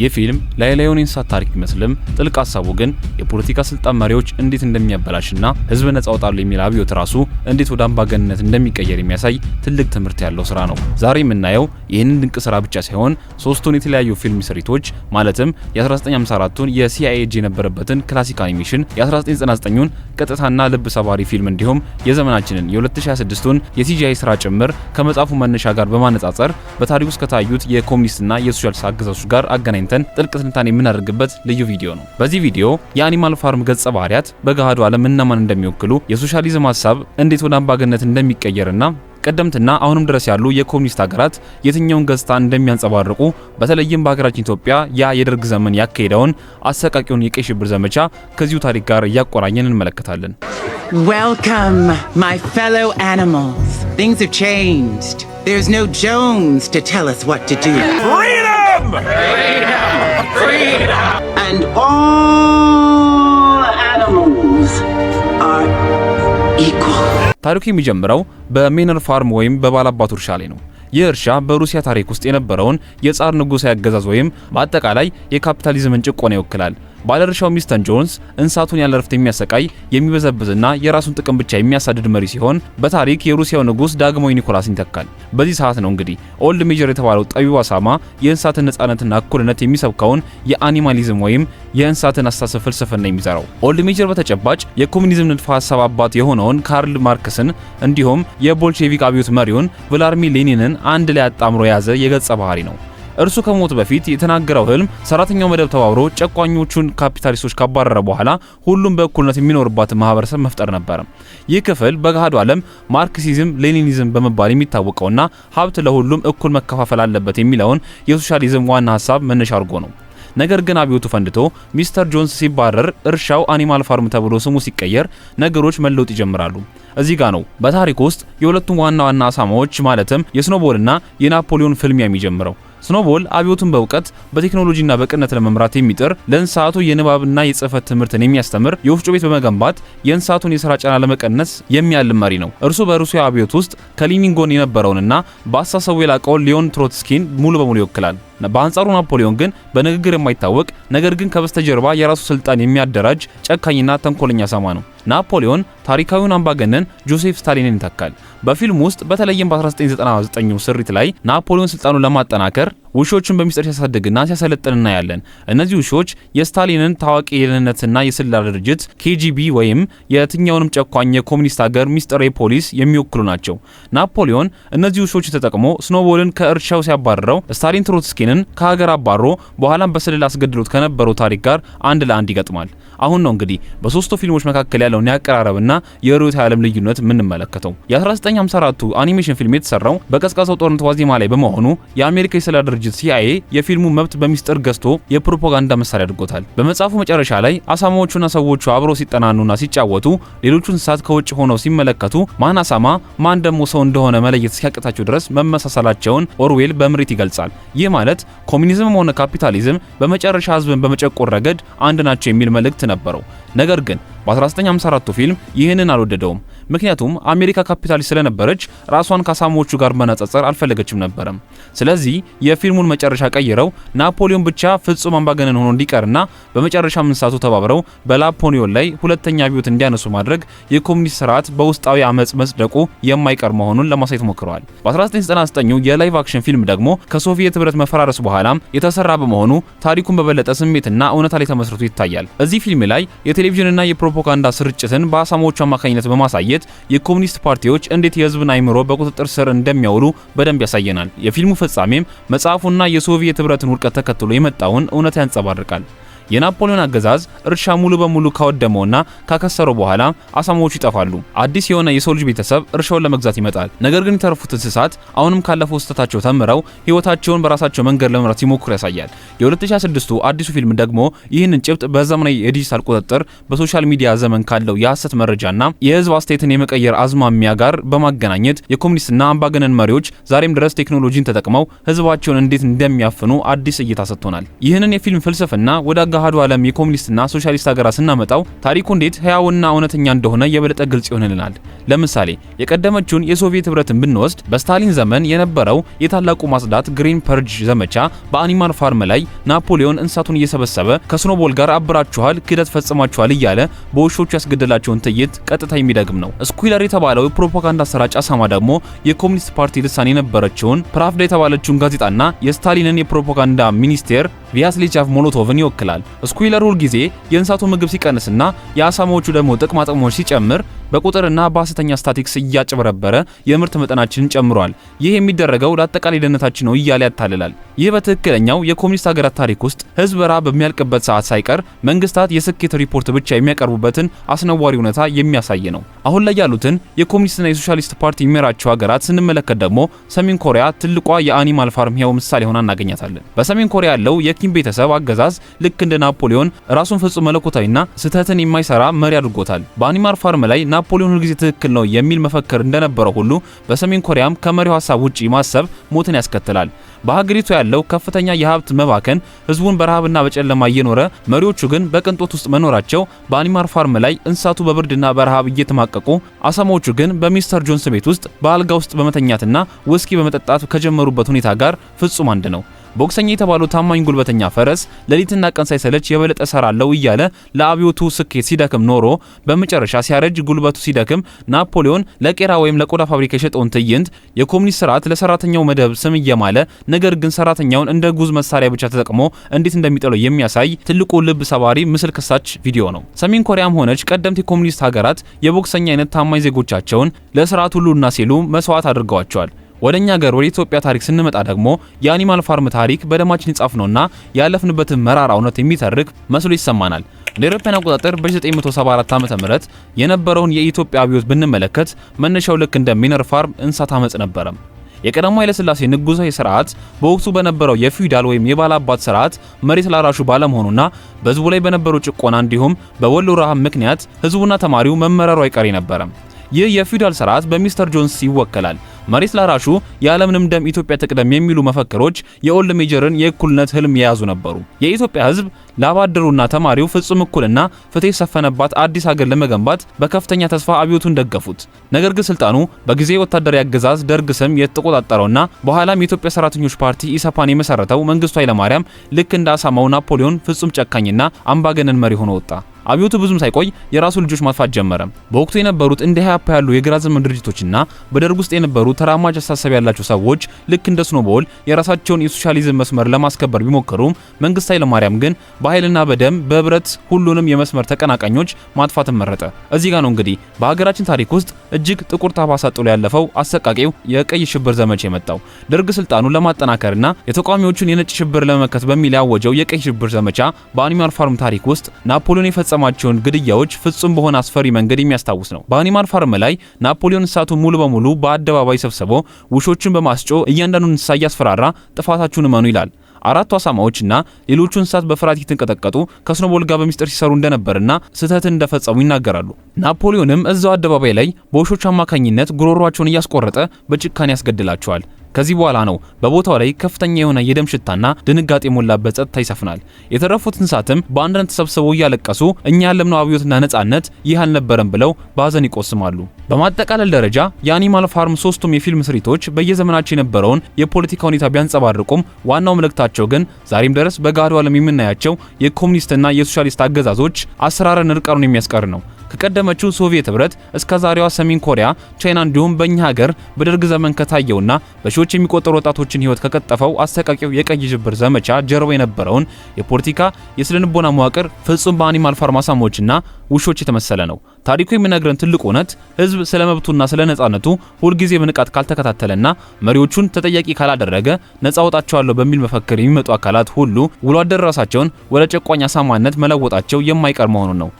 ይህ ፊልም ላይ ላዩን የእንስሳት ታሪክ ቢመስልም ጥልቅ ሀሳቡ ግን የፖለቲካ ስልጣን መሪዎች እንዴት እንደሚያበላሽና ህዝብ ነጻ አወጣለሁ የሚል አብዮት ራሱ እንዴት ወደ አምባገነንነት እንደሚቀየር የሚያሳይ ትልቅ ትምህርት ያለው ስራ ነው። ዛሬ የምናየው ይህንን ድንቅ ስራ ብቻ ሳይሆን ሶስቱን የተለያዩ ፊልም ስሪቶች፣ ማለትም የ1954ቱን የሲአይኤ እጅ የነበረበትን classic animation፣ የ1999ን ቀጥታና ልብ ሰባሪ ፊልም እንዲሁም የዘመናችንን የ2026ቱን የ CGI ስራ ጭምር ከመጽሐፉ መነሻ ጋር በማነጻጸር በታሪክ ውስጥ ከታዩት የኮሚኒስትና የሶሻሊስት አገዛዞች ጋር አገናኝተን ጥልቅ ትንታኔ የምናደርግበት ልዩ ቪዲዮ ነው። በዚህ ቪዲዮ የ Animal Farm ገጸ ባህሪያት በገሃዱ ዓለም እነማን እንደሚወክሉ፣ የሶሻሊዝም ሀሳብ እንዴት ወደ አምባገነንነት እንደሚቀየርና ቀደምትና አሁንም ድረስ ያሉ የኮሚኒስት ሀገራት የትኛውን ገጽታ እንደሚያንጸባርቁ፣ በተለይም በሀገራችን ኢትዮጵያ ያ የደርግ ዘመን ያካሄደውን አሰቃቂውን የቀይ ሽብር ዘመቻ ከዚሁ ታሪክ ጋር እያቆራኘን እንመለከታለን። Welcome, my fellow animals. Things have changed. There's no Jones to tell us what to do. Freedom! And all animals are equal. ታሪኩ የሚጀምረው በ Manor Farm ወይም በባላባቱ እርሻ ላይ ነው። ይህ እርሻ በሩሲያ ታሪክ ውስጥ የነበረውን የጻር ንጉሳዊ አገዛዝ ወይም በአጠቃላይ የካፒታሊዝምን ጭቆና ይወክላል። ባለእርሻው ሚስተር ጆንስ እንስሳቱን ያለ እረፍት የሚያሰቃይ፣ የሚበዘብዝና የራሱን ጥቅም ብቻ የሚያሳድድ መሪ ሲሆን በታሪክ የሩሲያው ንጉስ ዳግማዊ ኒኮላስን ይተካል። በዚህ ሰዓት ነው እንግዲህ Old Major የተባለው ጠቢቡ አሳማ የእንስሳትን ነጻነትና እኩልነት የሚሰብከውን የ animalism ወይም የእንስሳትን አስተሳሰብ ፍልስፍና የሚዘራው። Old Major በተጨባጭ የኮሚኒዝም ንድፈ ሀሳብ አባት የሆነውን ካርል ማርክስን እንዲሁም የቦልሼቪክ አብዮት መሪውን ቭላድሚር ሌኒንን አንድ ላይ አጣምሮ የያዘ የገጸ ባህሪ ነው። እርሱ ከሞቱ በፊት የተናገረው ህልም ሰራተኛው መደብ ተባብሮ ጨቋኞቹን ካፒታሊስቶች ካባረረ በኋላ ሁሉም በእኩልነት የሚኖርባትን ማህበረሰብ መፍጠር ነበር። ይህ ክፍል በገሃዱ ዓለም ማርክሲዝም ሌኒኒዝም በመባል የሚታወቀውና ሀብት ለሁሉም እኩል መከፋፈል አለበት የሚለውን የሶሻሊዝም ዋና ሀሳብ መነሻ አድርጎ ነው። ነገር ግን አብዮቱ ፈንድቶ ሚስተር ጆንስ ሲባረር እርሻው Animal Farm ተብሎ ስሙ ሲቀየር ነገሮች መለወጥ ይጀምራሉ። እዚህ ጋ ነው በታሪክ ውስጥ የሁለቱም ዋና ዋና አሳማዎች ማለትም የስኖቦልና የናፖሊዮን ፍልሚያ የሚጀምረው። ስኖቦል አብዮቱን በእውቀት፣ በቴክኖሎጂና በቅንነት ለመምራት የሚጥር፣ ለእንስሳቱ የንባብና የጽህፈት ትምህርትን የሚያስተምር፣ የወፍጮ ቤት በመገንባት የእንስሳቱን የሥራ ጫና ለመቀነስ የሚያልም መሪ ነው። እርሱ በሩሲያ አብዮት ውስጥ ከሌኒን ጎን የነበረውንና በአስተሳሰቡ የላቀውን ሊዮን ትሮትስኪን ሙሉ በሙሉ ይወክላል። በአንጻሩ ናፖሊዮን ግን በንግግር የማይታወቅ ነገር ግን ከበስተጀርባ የራሱ ስልጣን የሚያደራጅ ጨካኝና ተንኮለኛ አሳማ ነው። ናፖሊዮን ታሪካዊውን አምባገነን ጆሴፍ ስታሊንን ይተካል። በፊልሙ ውስጥ በተለይም በ1999 ስሪት ላይ ናፖሊዮን ስልጣኑን ለማጠናከር ውሾችን በሚስጥር ሲያሳድግና ሲያሰለጥን እናያለን። እነዚህ ውሾች የስታሊንን ታዋቂ የደህንነትና የስለላ ድርጅት ኬጂቢ ወይም የትኛውንም ጨቋኝ የኮሚኒስት ሀገር ሚስጥራዊ ፖሊስ የሚወክሉ ናቸው። ናፖሊዮን እነዚህ ውሾች ተጠቅሞ ስኖቦልን ከእርሻው ሲያባርረው ስታሊን ትሮትስኪንን ከሀገር አባሮ በኋላም በስለላ አስገድሎት ከነበረው ታሪክ ጋር አንድ ለአንድ ይገጥማል። አሁን ነው እንግዲህ በሶስቱ ፊልሞች መካከል ያለውን የአቀራረብና የርዕዮተ ዓለም ልዩነት የምንመለከተው። የ1954ቱ አኒሜሽን ፊልም የተሰራው በቀዝቃዛው ጦርነት ዋዜማ ላይ በመሆኑ የአሜሪካ የስለላ ድርጅት ሲአይኤ የፊልሙ መብት በሚስጥር ገዝቶ የፕሮፓጋንዳ መሳሪያ አድርጎታል። በመጽሐፉ መጨረሻ ላይ አሳማዎቹና ሰዎቹ አብረው ሲጠናኑና ሲጫወቱ ሌሎቹ እንስሳት ከውጭ ሆነው ሲመለከቱ ማን አሳማ ማን ደግሞ ሰው እንደሆነ መለየት እስኪያቅታቸው ድረስ መመሳሰላቸውን ኦርዌል በምሬት ይገልጻል። ይህ ማለት ኮሚኒዝምም ሆነ ካፒታሊዝም በመጨረሻ ህዝብን በመጨቆን ረገድ አንድ ናቸው የሚል መልእክት ነበረው። ነገር ግን በ1954ቱ ፊልም ይህንን አልወደደውም። ምክንያቱም አሜሪካ ካፒታሊስት ስለነበረች ራሷን ከአሳማዎቹ ጋር መነጻጸር አልፈለገችም ነበረም። ስለዚህ የፊልሙን መጨረሻ ቀይረው ናፖሊዮን ብቻ ፍጹም አምባገነን ሆኖ እንዲቀርና በመጨረሻም እንስሳቱ ተባብረው በናፖሊዮን ላይ ሁለተኛ አብዮት እንዲያነሱ ማድረግ የኮሚኒስት ስርዓት በውስጣዊ አመጽ መጽደቁ የማይቀር መሆኑን ለማሳየት ሞክረዋል። በ1999 የ live action ፊልም ደግሞ ከሶቪየት ህብረት መፈራረስ በኋላም የተሰራ በመሆኑ ታሪኩን በበለጠ ስሜትና እውነታ ላይ ተመስርቶ ይታያል። እዚህ ፊልም ላይ የቴሌቪዥንና የፕሮፓጋንዳ ስርጭትን በአሳማዎቹ አማካኝነት በማሳየት የኮሚኒስት ፓርቲዎች እንዴት የህዝብን አይምሮ በቁጥጥር ስር እንደሚያውሉ በደንብ ያሳየናል። የፊልሙ ፍጻሜም መጽሐፉና የሶቪየት ህብረትን ውድቀት ተከትሎ የመጣውን እውነት ያንጸባርቃል። የናፖሊዮን አገዛዝ እርሻ ሙሉ በሙሉ ካወደመውና ካከሰረው በኋላ አሳማዎቹ ይጠፋሉ። አዲስ የሆነ የሰው ልጅ ቤተሰብ እርሻውን ለመግዛት ይመጣል። ነገር ግን የተረፉት እንስሳት አሁንም ካለፈው ስህተታቸው ተምረው ህይወታቸውን በራሳቸው መንገድ ለመምራት ሲሞክሩ ያሳያል። የ2026ቱ አዲሱ ፊልም ደግሞ ይህንን ጭብጥ በዘመናዊ የዲጂታል ቁጥጥር፣ በ social media ዘመን ካለው የሐሰት መረጃና የህዝብ አስተያየትን የመቀየር አዝማሚያ ጋር በማገናኘት የኮሚኒስትና አምባገነን መሪዎች ዛሬም ድረስ ቴክኖሎጂን ተጠቅመው ህዝባቸውን እንዴት እንደሚያፍኑ አዲስ እይታ ሰጥቶናል። ይህንን የፊልም ፍልስፍና ወደ ገሃዱ ዓለም የኮሚኒስትና ሶሻሊስት ሀገራት ስናመጣው ታሪኩ እንዴት ሕያውና እውነተኛ እንደሆነ የበለጠ ግልጽ ይሆንልናል። ለምሳሌ የቀደመችውን የሶቪየት ህብረትን ብንወስድ በስታሊን ዘመን የነበረው የታላቁ ማጽዳት Green Purge ዘመቻ በ Animal Farm ላይ ናፖሊዮን እንስሳቱን እየሰበሰበ ከስኖቦል ጋር አብራችኋል፣ ክህደት ፈጽማችኋል እያለ በውሾቹ ያስገደላቸውን ትዕይንት ቀጥታ የሚደግም ነው። ስኩዊለር የተባለው የፕሮፓጋንዳ አሰራጭ አሳማ ደግሞ የኮሚኒስት ፓርቲ ልሳን የነበረችውን ፕራቭዳ የተባለችውን ጋዜጣና የስታሊንን የፕሮፓጋንዳ ሚኒስቴር ቪያስሌቻቭ ሞሎቶቭን ይወክላል። ስኩዊለር ሁልጊዜ የእንስሳቱ ምግብ ሲቀንስና የአሳማዎቹ ደግሞ ጥቅማ ጥቅሞች ሲጨምር በቁጥርና በሐሰተኛ ስታቲክስ እያጭበረበረ የምርት መጠናችንን ጨምሯል፣ ይህ የሚደረገው ለአጠቃላይ ደህንነታችን ነው እያለ ያታልላል። ይህ በትክክለኛው የኮሚኒስት ሀገራት ታሪክ ውስጥ ህዝብ በረሃብ በሚያልቅበት ሰዓት ሳይቀር መንግስታት የስኬት ሪፖርት ብቻ የሚያቀርቡበትን አስነዋሪ እውነታ የሚያሳይ ነው። አሁን ላይ ያሉትን የኮሚኒስትና የሶሻሊስት ፓርቲ የሚመራቸው ሀገራት ስንመለከት ደግሞ ሰሜን ኮሪያ ትልቋ የ Animal Farm ሕያው ምሳሌ ሆና እናገኛታለን። በሰሜን ኮሪያ ያለው የኪም ቤተሰብ አገዛዝ ልክ እንደ ናፖሊዮን ራሱን ፍጹም መለኮታዊና ስህተትን የማይሰራ መሪ አድርጎታል። በ Animal Farm ላይ ናፖሊዮን ሁልጊዜ ትክክል ነው የሚል መፈክር እንደነበረው ሁሉ በሰሜን ኮሪያም ከመሪው ሀሳብ ውጪ ማሰብ ሞትን ያስከትላል። በሀገሪቱ ያለው ከፍተኛ የሀብት መባከን፣ ህዝቡን በረሃብና በጨለማ እየኖረ መሪዎቹ ግን በቅንጦት ውስጥ መኖራቸው በ Animal Farm ላይ እንስሳቱ በብርድና በረሃብ እየተማቀቁ አሳማዎቹ ግን በሚስተር ጆንስ ቤት ውስጥ በአልጋ ውስጥ በመተኛትና ውስኪ በመጠጣት ከጀመሩበት ሁኔታ ጋር ፍጹም አንድ ነው። ቦክሰኛ የተባለው ታማኝ ጉልበተኛ ፈረስ ሌሊትና ቀን ሳይሰለች የበለጠ ሰራለው እያለ ለአብዮቱ ስኬት ሲደክም ኖሮ በመጨረሻ ሲያረጅ ጉልበቱ ሲደክም ናፖሊዮን ለቄራ ወይም ለቆዳ ፋብሪካ የሸጠውን ትዕይንት የኮሚኒስት ስርዓት ለሰራተኛው መደብ ስም እየማለ ነገር ግን ሰራተኛውን እንደ ጉዝ መሳሪያ ብቻ ተጠቅሞ እንዴት እንደሚጥለው የሚያሳይ ትልቁ ልብ ሰባሪ ምስል ከሳች ቪዲዮ ነው። ሰሜን ኮሪያም ሆነች ቀደምት የኮሚኒስት ሀገራት የቦክሰኛ አይነት ታማኝ ዜጎቻቸውን ለስርዓቱ ሁሉና ሲሉ መስዋዕት አድርገዋቸዋል። ወደኛ ሀገር ወደ ኢትዮጵያ ታሪክ ስንመጣ ደግሞ የ Animal Farm ታሪክ በደማችን የጻፍነውና ያለፍንበትን መራራ እውነት የሚተርክ መስሎ ይሰማናል። እንደ አውሮፓውያን አቆጣጠር በ1974 ዓ.ም የነበረውን የኢትዮጵያ አብዮት ብንመለከት መነሻው ልክ እንደ Manor Farm እንስሳት አመጽ ነበረ። የቀዳማዊ ኃይለ ሥላሴ ንጉሳዊ ስርዓት በወቅቱ በነበረው የፊውዳል ወይም የባላባት ስርዓት መሬት ላራሹ ባለመሆኑና በህዝቡ ላይ በነበረው ጭቆና እንዲሁም በወሎ ረሃብ ምክንያት ህዝቡና ተማሪው መመረሩ አይቀሬ ነበረ። ይህ የፊውዳል ስርዓት በሚስተር ጆንስ ይወከላል። መሬት ላራሹ ያለምንም ደም ኢትዮጵያ ትቅደም የሚሉ መፈክሮች የ Old Major ን የእኩልነት ህልም የያዙ ነበሩ። የኢትዮጵያ ህዝብ ላባደሩና ተማሪው ፍጹም እኩልና ፍትህ የሰፈነባት አዲስ ሀገር ለመገንባት በከፍተኛ ተስፋ አብዮቱን ደገፉት። ነገር ግን ስልጣኑ በጊዜ ወታደራዊ አገዛዝ ደርግ ስም የተቆጣጠረውና በኋላም የኢትዮጵያ ሰራተኞች ፓርቲ ኢሰፓን የመሰረተው መንግስቱ ኃይለማርያም ልክ እንደ አሳማው ናፖሊዮን ፍጹም ጨካኝና አምባገነን መሪ ሆኖ ወጣ። አብዮቱ ብዙም ሳይቆይ የራሱ ልጆች ማጥፋት ጀመረ። በወቅቱ የነበሩት እንደ ኢህአፓ ያሉ የግራ ዘመም ድርጅቶችና በደርግ ውስጥ የነበሩ ተራማጅ አስተሳሰብ ያላቸው ሰዎች ልክ እንደ ስኖቦል የራሳቸውን የሶሻሊዝም መስመር ለማስከበር ቢሞክሩም መንግስቱ ኃይለማርያም ግን በኃይልና በደም በብረት ሁሉንም የመስመር ተቀናቃኞች ማጥፋትን መረጠ። እዚህ ጋር ነው እንግዲህ በሀገራችን ታሪክ ውስጥ እጅግ ጥቁር ጠባሳ ጥሎ ያለፈው አሰቃቂው የቀይ ሽብር ዘመቻ የመጣው። ደርግ ስልጣኑን ለማጠናከርና የተቃዋሚዎቹን የነጭ ሽብር ለመመከት በሚል ያወጀው የቀይ ሽብር ዘመቻ በ Animal Farm ታሪክ ውስጥ ናፖሊዮን የፈጸማቸውን ግድያዎች ፍጹም በሆነ አስፈሪ መንገድ የሚያስታውስ ነው። በ Animal Farm ላይ ናፖሊዮን እንስሳቱን ሙሉ በሙሉ በአደባባይ ሰብስቦ ውሾችን በማስጮህ እያንዳንዱን እንስሳ እያስፈራራ ጥፋታችሁን እመኑ ይላል። አራቱ አሳማዎችና ሌሎቹ እንስሳት በፍርሃት እየተንቀጠቀጡ ከስኖቦል ጋር በሚስጥር ሲሰሩ እንደነበርና ስህተትን እንደፈጸሙ ይናገራሉ። ናፖሊዮንም እዛው አደባባይ ላይ በውሾቹ አማካኝነት ጉሮሯቸውን እያስቆረጠ በጭካኔ ያስገድላቸዋል። ከዚህ በኋላ ነው በቦታው ላይ ከፍተኛ የሆነ የደም ሽታና ድንጋጤ የሞላበት ጸጥታ ይሰፍናል። የተረፉት እንስሳትም በአንድነት ተሰብስበው እያለቀሱ እኛ ያለምነው አብዮትና ነጻነት ይህ አልነበረም ብለው በሀዘን ይቆስማሉ። በማጠቃለል ደረጃ የ Animal Farm ሶስቱም የፊልም ስሪቶች በየዘመናቸው የነበረውን የፖለቲካ ሁኔታ ቢያንጸባርቁም ዋናው መልእክታቸው ግን ዛሬም ድረስ በገሃዱ ዓለም የምናያቸው የኮሙኒስትና የሶሻሊስት አገዛዞች አሰራርን እርቃኑን የሚያስቀር ነው። ከቀደመችው ሶቪየት ህብረት እስከ ዛሬዋ ሰሜን ኮሪያ፣ ቻይና እንዲሁም በእኛ ሀገር በደርግ ዘመን ከታየውና በሺዎች የሚቆጠሩ ወጣቶችን ህይወት ከቀጠፈው አሰቃቂው የቀይ ሽብር ዘመቻ ጀርባ የነበረውን የፖለቲካ የስነልቦና መዋቅር ፍጹም በ Animal Farm አሳማዎችና ውሾች የተመሰለ ነው። ታሪኩ የሚነግረን ትልቁ እውነት ህዝብ ስለ መብቱና ስለ ነጻነቱ ሁልጊዜ በንቃት ካልተከታተለና መሪዎቹን ተጠያቂ ካላደረገ ነጻ ወጣቸዋለሁ በሚል መፈክር የሚመጡ አካላት ሁሉ ውሎ አደር ራሳቸውን ወደ ጨቋኝ አሳማነት መለወጣቸው የማይቀር መሆኑን ነው።